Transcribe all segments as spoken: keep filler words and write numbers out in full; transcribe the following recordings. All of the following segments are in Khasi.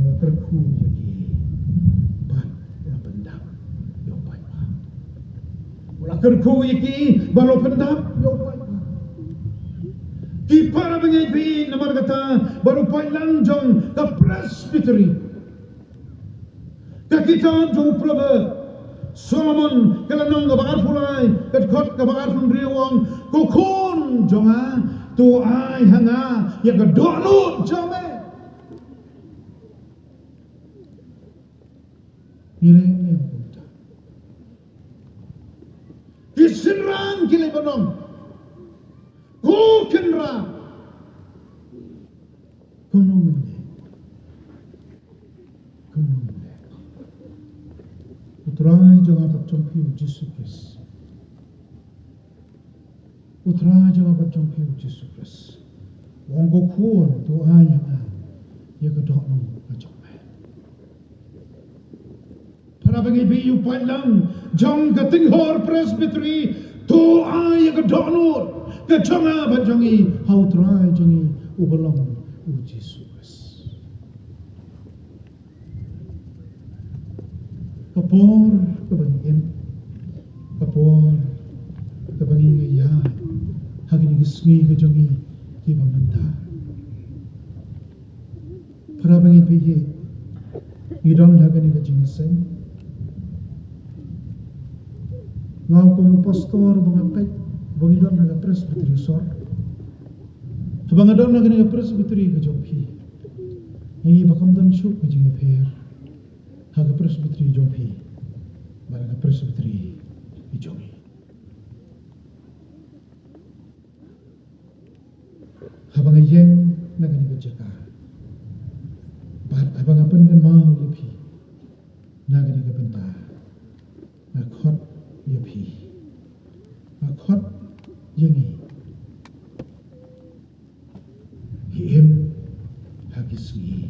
la kyrkhu ïa ki ban la pyndap ïa u paidbah. U la kyrkhu ïa ki ban la pyndap ïa u paidbah. Ki para bangeit, phi namar kata ba u paidlang jong ka Presbytery, ka kitab jong u Proverb Solomon ka lynnong kaba arphew lai, ka dkhot kaba arphew hynriew u ong, ko khun jong nga, to ai ha nga ïa ka dohnud jong me. Ngi leh ne em kumta? Ki synran ki leh ban ong, ko Kynrad, kumno ngin leh? Kumno ngin leh? U Trai jong nga bad jong phi u Jisu Khrist. U Trai jong nga bad jong phi u Jisu Khrist u ong, ko khun, to ai ha nga ïa ka dohnud ka jong me. Para bangeit, phi, u paidlang jong ka Tinghor Presbytery, to ai ïa ka dohnud ka jong nga bad jong ngi ha u Trai jong ngi uba long u Jisu Khrist. Ka por kaba ngi im, ka por kaba ngi ïaid ha kine ki sngi ka jong ngi kiba mynta. Para bangeit, phi, ngi don ha kane ka jingïaseng. Nga kum u pastor ba nga peit ba ngi don ha ka Presbytery sor. Haba nga don ha kane ka Presbytery ka jong phi, nga i ba kam don shuh ka jingïapher ha ka Presbytery jong phi bad ka Presbytery ka jong ngi. Haba nga ïeng na kane ka jaka bad haba nga pynkynmaw ïa phi na kane ka bynta, nga khot ïa phi, nga khot ïa ngi. Ngi im ha ki sngi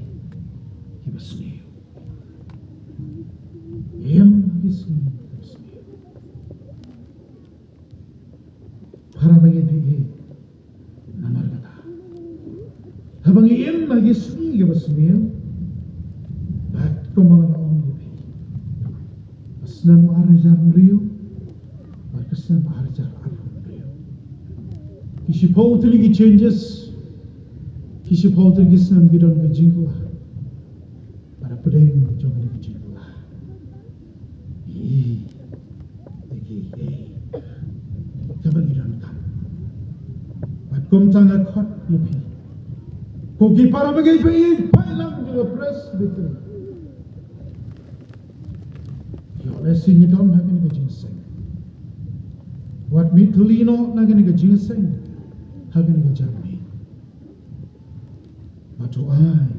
kiba sniew. Ngi im ha ki sngi kiba sniew. Para bangeit, phi, namar kata, haba ngi im ha ki sngi kiba sniew, bad kumba nga la ong ïa phi, ka snem ar hajar hynriew bad ka snem ar hajar arphew hynriew, ki shiphew tylli ki changes, ki shiphew tylli ki snem ki don ka jingkylla. Bad hapdeng jong kane ka jingkylla, ngi ïohi ïa kaei kaba ngi donkam. Bad kumta nga khot ïa phi, ko ki para bangeit, phi, paidlang jong ka Presbytery, ïoh lehse ngi don ha kane ka jingïaseng. Wat mih thylli noh na kane ka jingïaseng ha kane ka janmiet. Bad to ai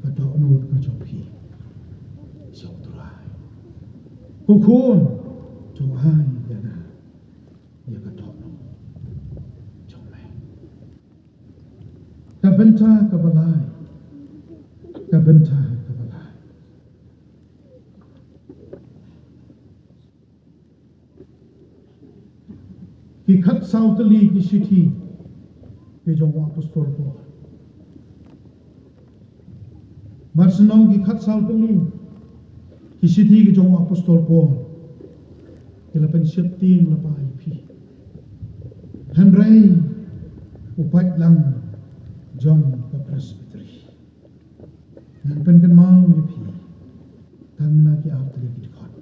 ka dohnud ka jong phi sha u Trai. Ko khun, to ai ïa nga ïa ka dohnud jong me. Ka bynta kaba lai, ka bynta kaba lai. Ki khatsaw tylli ki shithi ki jong u Apostol Paul. Mar shnong, ki khatsaw tylli ki shithi ki jong u Apostol Paul ki la pynsheptieng lypa ïa phi. Hynrei u paidlang jong ka Presbytery, ngan pynkynmaw ïa phi tang na ki ar tylli ki dkhot.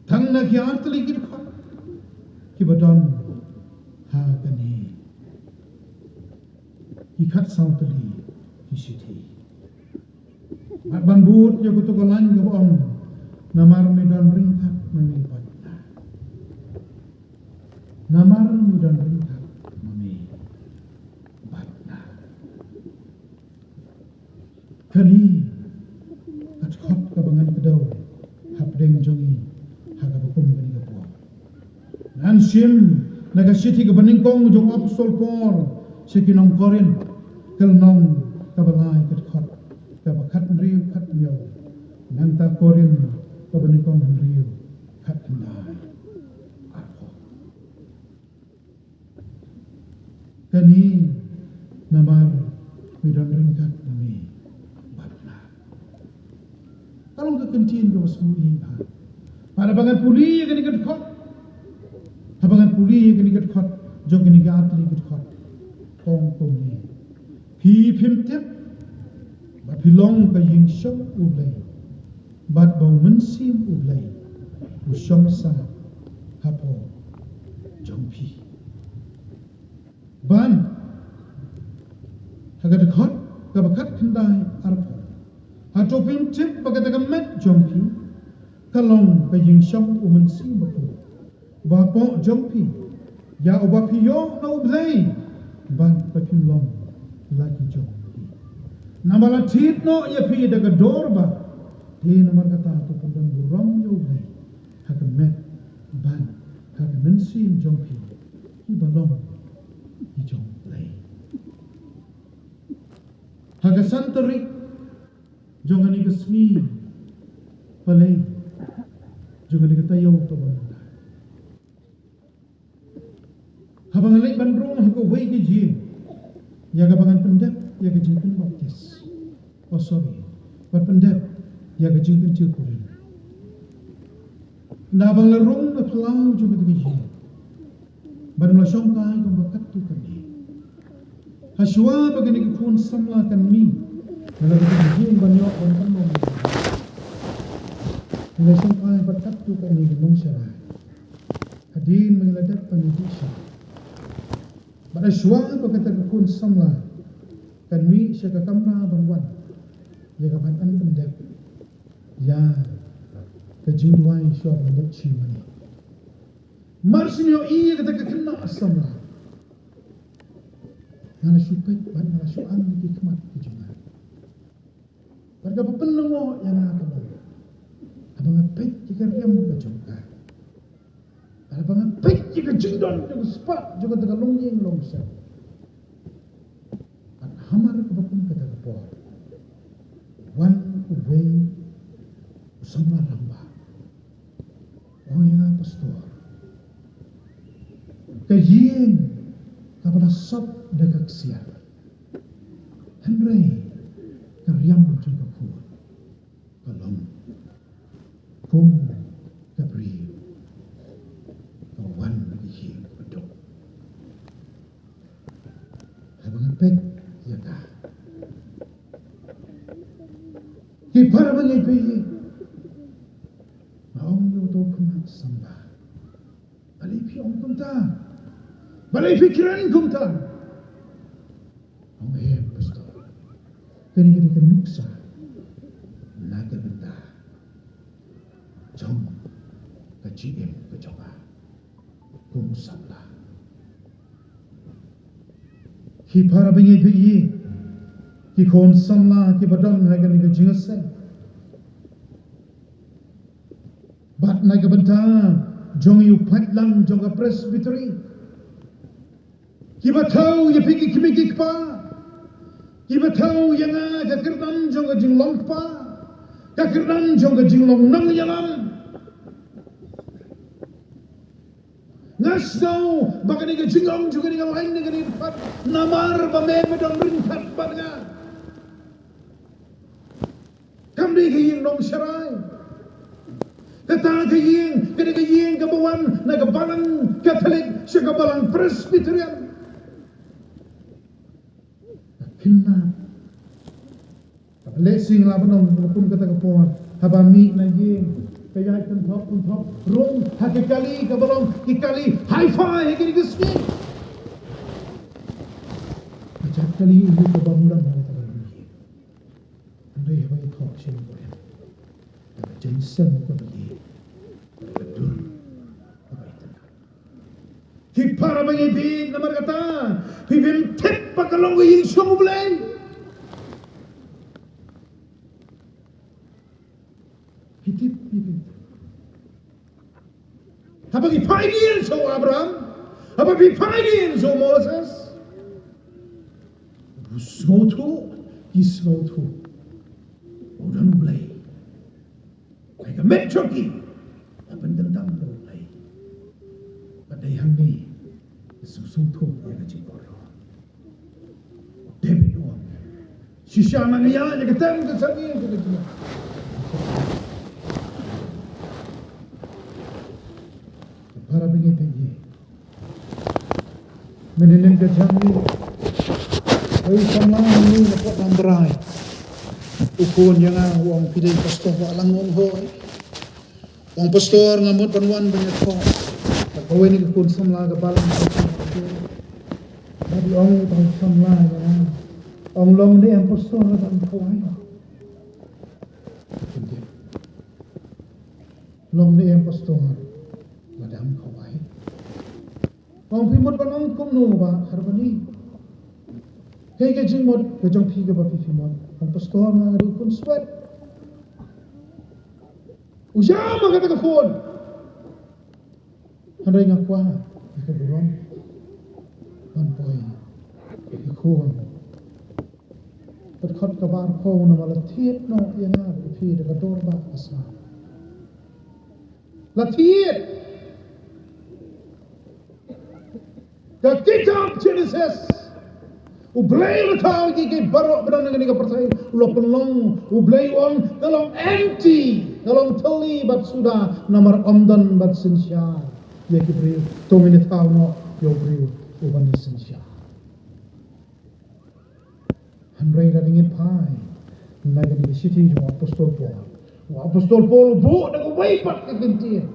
Tang na ki ar tylli ki dkhot kiba don ha kane ki khatsaw tylli ki shithi. Bad ban bud ïa kato ka lain kaba ong, namar me don ryngkat ma me bad nga. Namar me don ryngkat ma me bad nga. Kane ka dkhot kaba ngan kdew hapdeng jong ngi ha kaba kum kane ka por. Ngan shim na ka shithi kaba nyngkong jong u Apostol Paul sha ki nong Korinth, ka lynnong kaba lai, ka dkhot kaba khathynriew khathynñiew. Nangta Korinth kaba nyngkong hynriew, khatkhyndai, arphew. Kane namar me don ryngkat ma me kyntien kaba sngewbha. Bad haba ngan pule ïa kane ka dkhot, haba ngan pule ïa kane ka dkhot jong kane ka artylli ka dkhot, ka ong kumne: Phi phim tip ba phi long ka ïingshong U Blei, bad ba U Mynsiem U Blei u shong sah hapoh jong phi. Bad ha ka dkhot kaba khatkhyndai arphew: Hato phim tip ba kata ka met jong phi ka long ka ïingshong U Mynsiem Bakhuid, ba hapoh jong phi, ïa uba phi ïoh na U Blei, bad ba phim long la ki jong phi? Namar la thied noh ïa phi da ka dorbar, te namar kata to pyndon burom ïa U Blei ha ka met bad ha ka mynsiem jong phi, kiba long ki jong U Blei. Ha ka san tarik jong kane ka sngi Palei, jong kane ka taïew kaba mynta, haba nga leit ban rung ha kawei ka ïing ïa kaba ngan pyndep ïa ka jingpynbaptis, oh sorry, ban pyndep ïa ka jingkyntiew kurim, naba nga la rung na phyllaw jong kata ka ïing, bad nga la shongkai kumba katto katne. Hashwa ba kane ka khun samla kan mih na la ka ïing ban ïoh ban pynlong, nga la shongkai ba katto katne ka nongsharai, hadien ba ngi la dep ban ïadih sha. Bad hashwa ba kata ka khun samla kan mih sha ka kamra ban wan ïa ka ban pyndep ïa ka jingduwai shwa ban dep shi mane. Mar shu ïohi ïa kata ka khynnah samla, nga la shu peit bad nga la shu ang ïa ki khmat ki jong nga. Bad kaba pynlyngngoh ïa nga ka long, haba nga peit ïa ka riam ka jong ka, bad haba nga peit ïa ka jingdon jong ka spah jong kata ka longïing longsem, bad hamar kaba kum kata ka por, wan uwei u samla rangbah, u ong ïa nga, Pastor, ka ïing kaba la sop da ka ksiar, hynrei ka riam jong ka khun ka long kum ka briew kaba wan na ka ïing kaba duk. Haba nga peit ïa ka, ki para bangeit, nga ong ïa uto u khynnah samla, balei phi ong kumta? Balei phi kren kumta? Ong, eh Pastor, kane ka dei ka nuksa na ka bynta jong ka jingim ka jong nga kum u samla. Ki para bangeit, ki khun samla kiba don ha kane ka jingïaseng, bad na ka bynta jong u paidlang jong ka Presbytery, kiba thew ïa phi ki kmie ki kpa, kiba thew ïa nga ka kyrdan jong ka jinglong kpa, ka kyrdan jong ka jinglong nongïalam. Nga sngew ba kane ka jingong jong kane ka lain ne kane ka dkhot, namar ba me me don ryngkat bad nga. Kam dei ka ïing nongsharai. Kata ka ïing, kane ka ïing kaba wan na ka balang Katholik sha ka balang Presbyterian. Ka khynnah kaba lehse nga la pynong kaba kum kata ka por, haba mih na ïing, ka ïaid kynthop kynthop rung ha ka kali kaba long ka kali hi-fi ha kane ka sngi. Ka jait kali ïa kaba mlien ha kata ka ïing. Hynrei haba ïathoh sha u briew, da ka jingïaseng kaba ïeit, da ka dur kaba itynnad. Ki para bangeit, namar kata phi phim tip ba ka long ka ïingshong U Blei. Phi tip, phi phim tip. Haba ki phai dien sha u Abraham, haba ki phai dien sha u Moses, u sngewthuh, ki sngewthuh ba u don U Blei. Ai ka met jong ki ban pynkyndang ïa U Blei. Bad dei hangne ki sngewthuh ïa ka jingkordor. David u ong, shisha nga ïaid ïa ka tem ka jong ngi, ka jong ngi. Mynhynnin ka jong ngi, wei samla ngi na pdeng Nambrai u phone ïa nga, u ong, phi dei pastor ba lang? Nga ong hooid. U ong, pastor, nga mut ban wan ban ïathoh. Bad kawei na ki khun samla ka balang, bad u ong, u ong samla ïa nga, u ong, long ne em pastor, nga dang khawai. Long ne em pastor, nga dang khawai. Ong, phi mut ban ong kumno, Bah Harbani? Kaei ka jingmut ka jong phi kaba phi, phi mut? Ong, pastor, nga dei u khun swet. U shah ma kata ka phone. Hynrei nga kwah ïa ka burom ban poi ïa ki khun. Bad khot kaba arphew, namar la thied noh ïa nga bad ïa phi da ka dur ba ka snam. La thied. Ka kitab Genesis, U Blei u la thaw ïa kiei kiei baroh ba don ha kane ka pyrthei, u la pynlong. U Blei u ong, nga long empty, nga long thylli bad suda, namar ym don ban synshar ïa ki briew. To ngin ïa thaw noh ïa u briew uban ïa synshar. Hynrei lada ngin phai na kane ka shithi jong u apostol Paul, u apostol Paul u buh da kawei pat ka kyntien,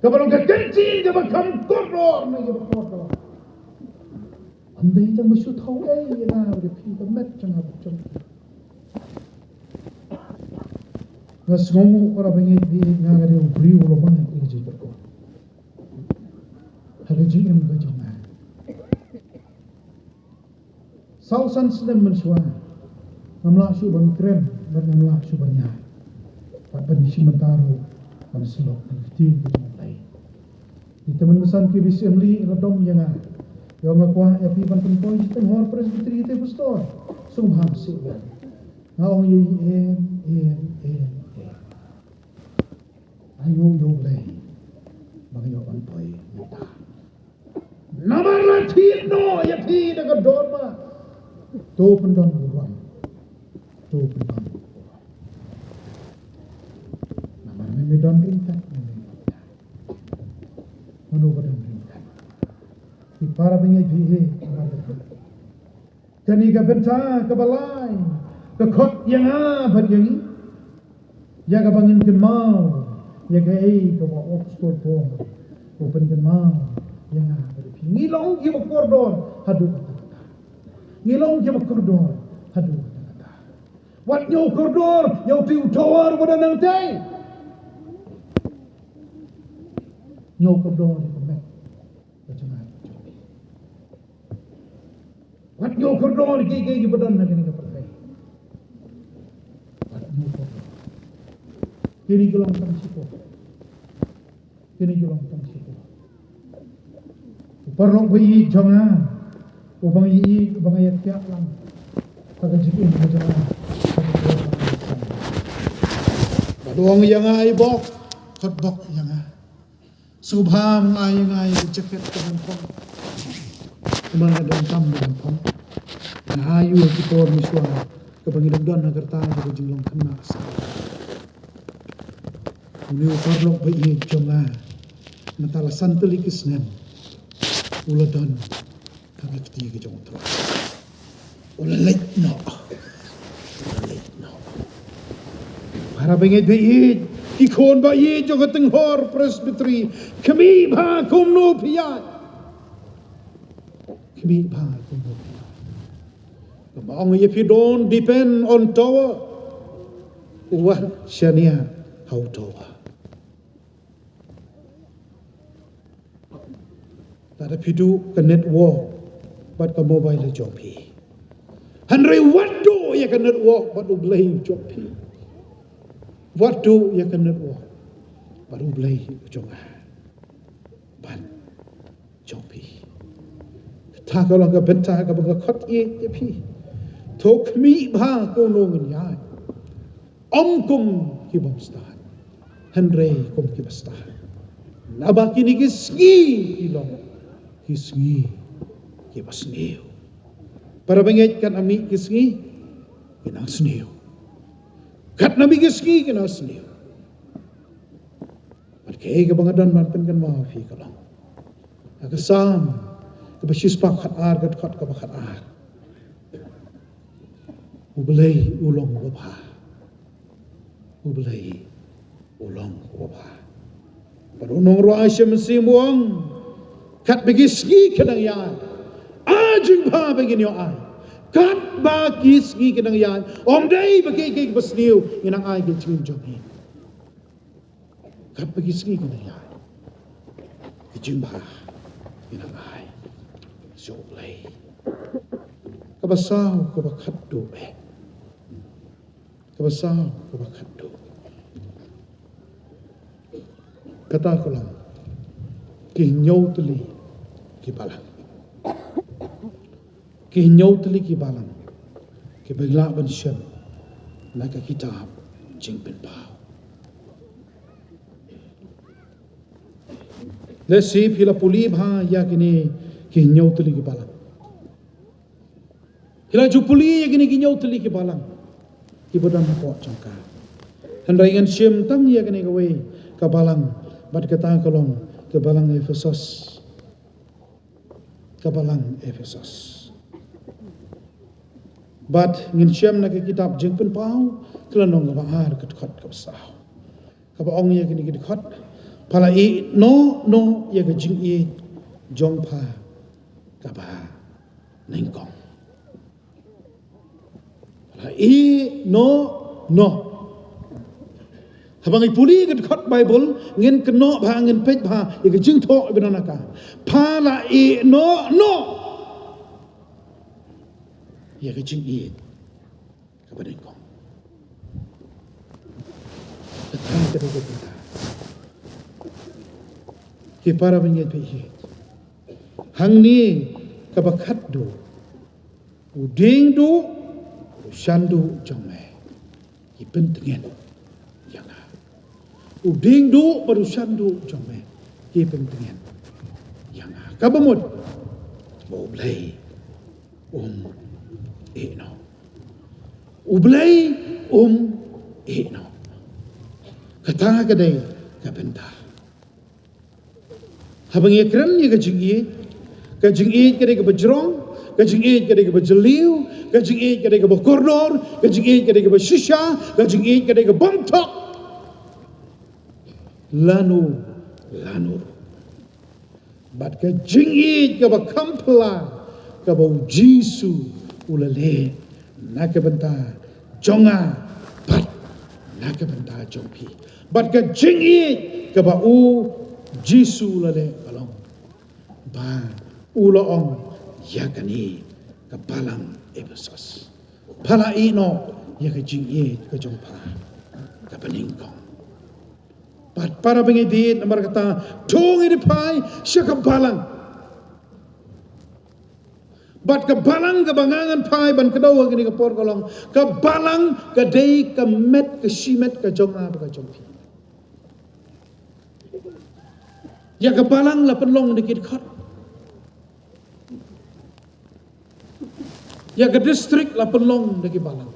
kaba long ka kyntien kaba kham kordor na kiba kordor. Ym dei tang ba shu thaw ei ïa nga bad ïa phi, ka met jong nga bad jong phi. Nga sngewnguh, para bangeit, ba nga ka dei u briew uba long ïa ka jingkyrkhu ha ka jingim ka jong nga. Saw san snem mynshuwa, ngam lah shuh ban kren, bad ngam lah shuh ban ïaid, bad ban ïashim bynta ruh ban sylloh ïa ka ktien ka jong U Blei. Ïa te mynsan ki Assembly la dom ïa nga. Ïa, nga kwah ïa phi ban pynpoi sha Tynghor Presbytery te, pastor. Sngewbha seh ïa nga. Nga ong ïa i, em, em, em, em. Ai, nga ong ïa U Blei ba nga ïoh ban poi mynta. Namar la thied noh ïa phi da ka dur ba. To pyndon burom. To pyndon burom. Namar me, me don ryngkat, me, me don ryngkat. Mano ba don ryngkat? Ki para bangeit, phi, namar ba don. Kane ka bynta kaba lai ka khot ïa nga bad ïa ngi, ïa kaba ngin kynmaw ïa kaei kaba u apostol Paul u pynkynmaw ïa nga bad ïa phi. Ngi long kiba kordor haduh katta katta. Ngi long kiba kordor haduh katta katta. Wat ñiew kordor ïa uto u tower uba don hangtei. Ñiew kordor ïa ka met ka jong nga, ka jong phi. Wat ñiew kordor ïa kiei kiei kiba don ha kane ka pyrthei. Wat ñiew kordor. Kine ki long tang shipor. Kine ki long tang shipor. U paralok ba ïeit jong nga, uba nga ïeit, uba nga ïathiah lang ha ka jingim ka jong nga. Bad u ong ïa nga, ai bok, khot bok ïa nga. Sngewbha ai ïa nga ïa ka jacket ka ban phong. Namar nga donkam ban phong. Nga ïohi ki por mynshuwa kaba ngi dang don ha ka rta jong ka jinglong khynnah sah. Une u paralok ba ïeit jong nga, mynta la san tylli ki snem u la don ha ka kti ka jong u Trai. U la leit noh. U la leit noh. Para bangeit ba ïeit, ki khun ba ïeit jong ka Tynghor Presbytery, khmih bha kumno phi ïaid. Khmih bha kumno phi ïaid. Kaba ong ïa phi, don't depend on tower. Wat shaniah ha u tower. Lada phi duh ka network bad ka mobile jong phi, hynrei wat duh ïa ka network bad U Blei jong phi. Wat duh ïa ka network bad U Blei jong nga bad jong phi. Kata ka long ka bynta kaba nga khot ïa phi. To khmih bha kumno ngin ïaid. Ym kum ki bym stad, hynrei kum kiba stad. Naba kine ki sngi ki long ki sngi kiba sniew. Para bangeit, katba mih ki sngi ki nang sniew. Katba mih ki sngi ki nang sniew. Bad kaei kaba nga don ban pynkynmaw ïa phi ka long, ha ka Salm kaba shispah khatar, ka dkhot kaba khatar. U Blei u long uba bha. U Blei u long uba bha. Bad u nongrwai Isaiah u ong, katba ki sngi ki dang ïaid, ai jingbha ba ngin ïoh ai. Katba ki sngi ki dang ïaid, ym dei ba ki, ki basniew, ngin nang ai ki jingim jong ngi. Katba ki sngi ki dang ïaid, ki jingbha ngin nang ai. Sha U Blei. Kaba saw, kaba khatduh eh. Kaba saw, kaba khatduh. Kata ka long ki hynñiew tylli ki balang. Ki hynñiew tylli ki balang kiba ngi lah ban shem na ka kitab Jingpynpaw. Lehse phi la pule bha ïa kine ki hynñiew tylli ki balang. Phi la ju pule ïa kine ki hynñiew tylli ki balang kiba don hapoh jong ka. Hynrei ngan shim tang ïa kane kawei ka balang, bad kata ka long ka balang Ephesos. Ka balang Ephesos. Bad ngin shem na ka kitab Jingpynpaw, ka lynnong kaba ar, ka dkhot kaba saw. Kaba ong ïa kine ki dkhot: Pha la ïeh noh noh ïa ka jingïeit jong pha kaba nyngkong. Pha la ïeh noh noh. Haba ngi pule ka dkhot Baibl, ngin kynnoh bha, ngin peit bha ïa ka jingthoh ba don ha ka. Pha la ïeh noh noh ïa ka jingïeit kaba nyngkong. Kata ka dei ka bynta. Ki para bangeit, peit hangne, kaba khatduh: U dieng duh, u shan duh jong me, ki pyntngen ïa nga. U dieng duh bad u shan duh jong me, ki pyntngen ïa nga. Kaba mut ba U Blei um ïeh noh. U Blei um ïeh noh. Kata ka dei ka bynta. Haba ngi kren ïa ka jingïeit, ka jingïeit ka dei kaba jrong, ka jingïeit ka dei kaba jylliew, ka jingïeit ka dei kaba kordor, ka jingïeit ka dei kaba shisha, ka jingïeit ka dei kaba bymthok. Lano lano. Bad ka jingïeit kaba kham phylla kaba U Jisu u la leh na ka bynta jong nga bad na ka bynta jong phi. Bad ka jingïeit kaba U Jisu u la leh ka long ba u la ong ïa kane ka balang Ephesos: Pha la ïeh noh ïa ka jingïeit ka jong pha kaba nyngkong. Bad para bangeit, namar kata to ngin ïa phai sha ka balang. Bad ka balang kaba nga ngan phai ban kdew ha kane ka por ka long, ka balang ka dei ka met ka shimet ka jong nga bad ka jong phi. Ïa ka balang la pynlong da ki dkhot. Ïa ka district la pynlong da ki balang.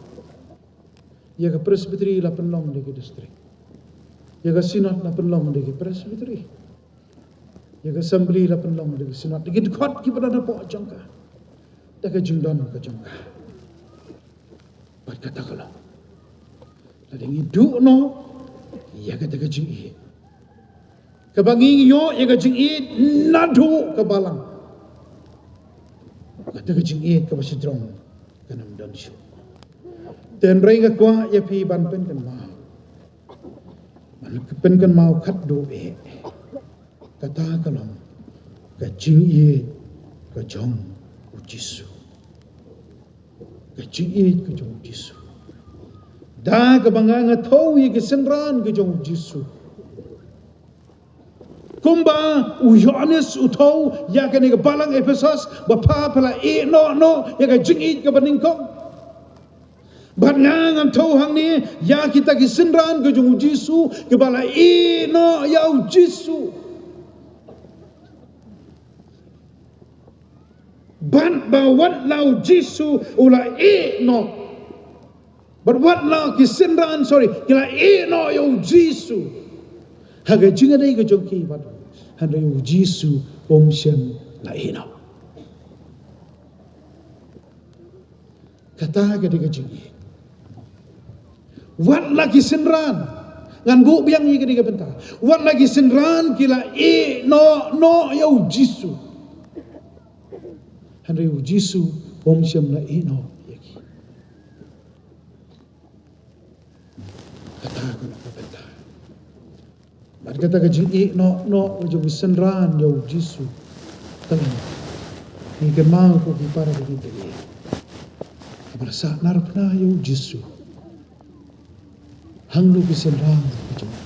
Ïa ka Presbytery la pynlong da ki district. Ïa ka Synod la pynlong da ki Presbytery. Ïa ka Assembly la pynlong da ki Synod, da ki dkhot kiba don hapoh jong ka, da ka jingdon ka jong ka. Bad kata ka long, lada ngi duh noh ïa kata ka jingïeit, kaba ngi ïoh ïa ka jingïeit naduh ka balang, kata ka jingïeit kaba sdang kan ym don shuh. Te hynrei nga kwah ïa phi ban pynkynmaw, ban pynkynmaw khatduh eh. Kata ka long ka jingïeit ka jong U Jisu. Ka jingïeit ka jong U Jisu. Da kaba nga nga thew ïa ki synran ka jong U Jisu. Kumba u Ïoannis u thew ïa kane ka balang Ephesos, ba pha pha la ïeh noh noh ïa ka jingïeit kaba nyngkong. Bad nga ngan thew hangne ïa kita ki synran ka jong U Jisu kiba la ïeh noh ïa U Jisu. Bad ba wat la U Jisu u la ïeh noh, bad wat la ki synran, sorry, ki la ïeh noh ïa U Jisu ha ka jingïadei ka jong ki bad u, hynrei U Jisu um shym la ïeh noh. Kata ka dei ka jingïeit. Wat la ki synran, ngan buh biang ïa ka dei ka bynta. Wat la ki synran ki la ïehnoh noh ïa u Jisu, hynrei u Jisu um shym la ïehnoh ïa ki. Kata ka long ka bynta. Bad kata ka jingïehnoh noh ka jong ki synran ïa u Jisu. Tang ngi kynmaw ko ki para bangeit, haba la sahnarphna ïa u Jisu, hangno ki synran ki jong,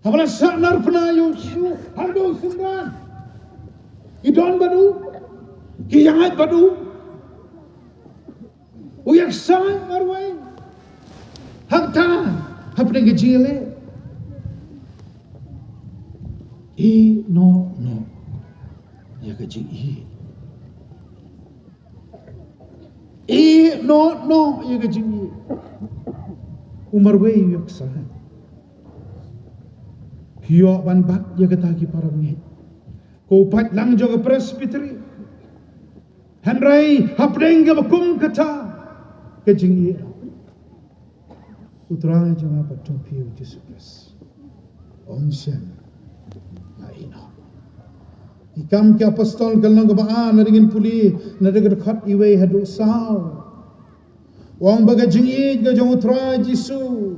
haba la sahnarphna ïa u Jisu, hangno ki synran? Ki don bad u? Ki ïaid bad u? U ïaksaid marwei hangta hapdeng ka jingïaleh? Ïehnoh noh ïa ka jingïeit. Ïehnoh noh ïa ka jingïeit. U marwei u ïaksaid. Phi ïoh ban bat ïa kata ki para bangeit, ko u paidlang jong ka Presbytery. Hynrei hapdeng kaba kum kata ka jingïeit, u Trai jong nga bad jong phi u Jisu Khrist um shym la ïehnoh. Ki Kam ki Apostol ka lynnong kaba ar, lada ngin pule na ka dkhot iwei haduh saw, u ong ba ka jingïeit ka jong u Trai Jisu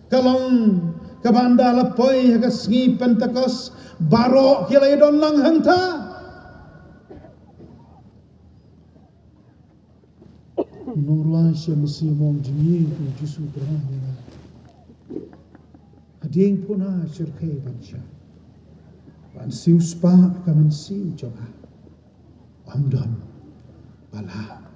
ka long kaba ynda la poi ha ka sngi Pentekost, baroh ki la ïadon lang hangta. Nongïalam sha Masi, mong jingïeit u Jisu Trai ïa nga. Hadien puna shyrkhei ban shah, ban siew spah ka mynsiem jong nga, ym don ba lah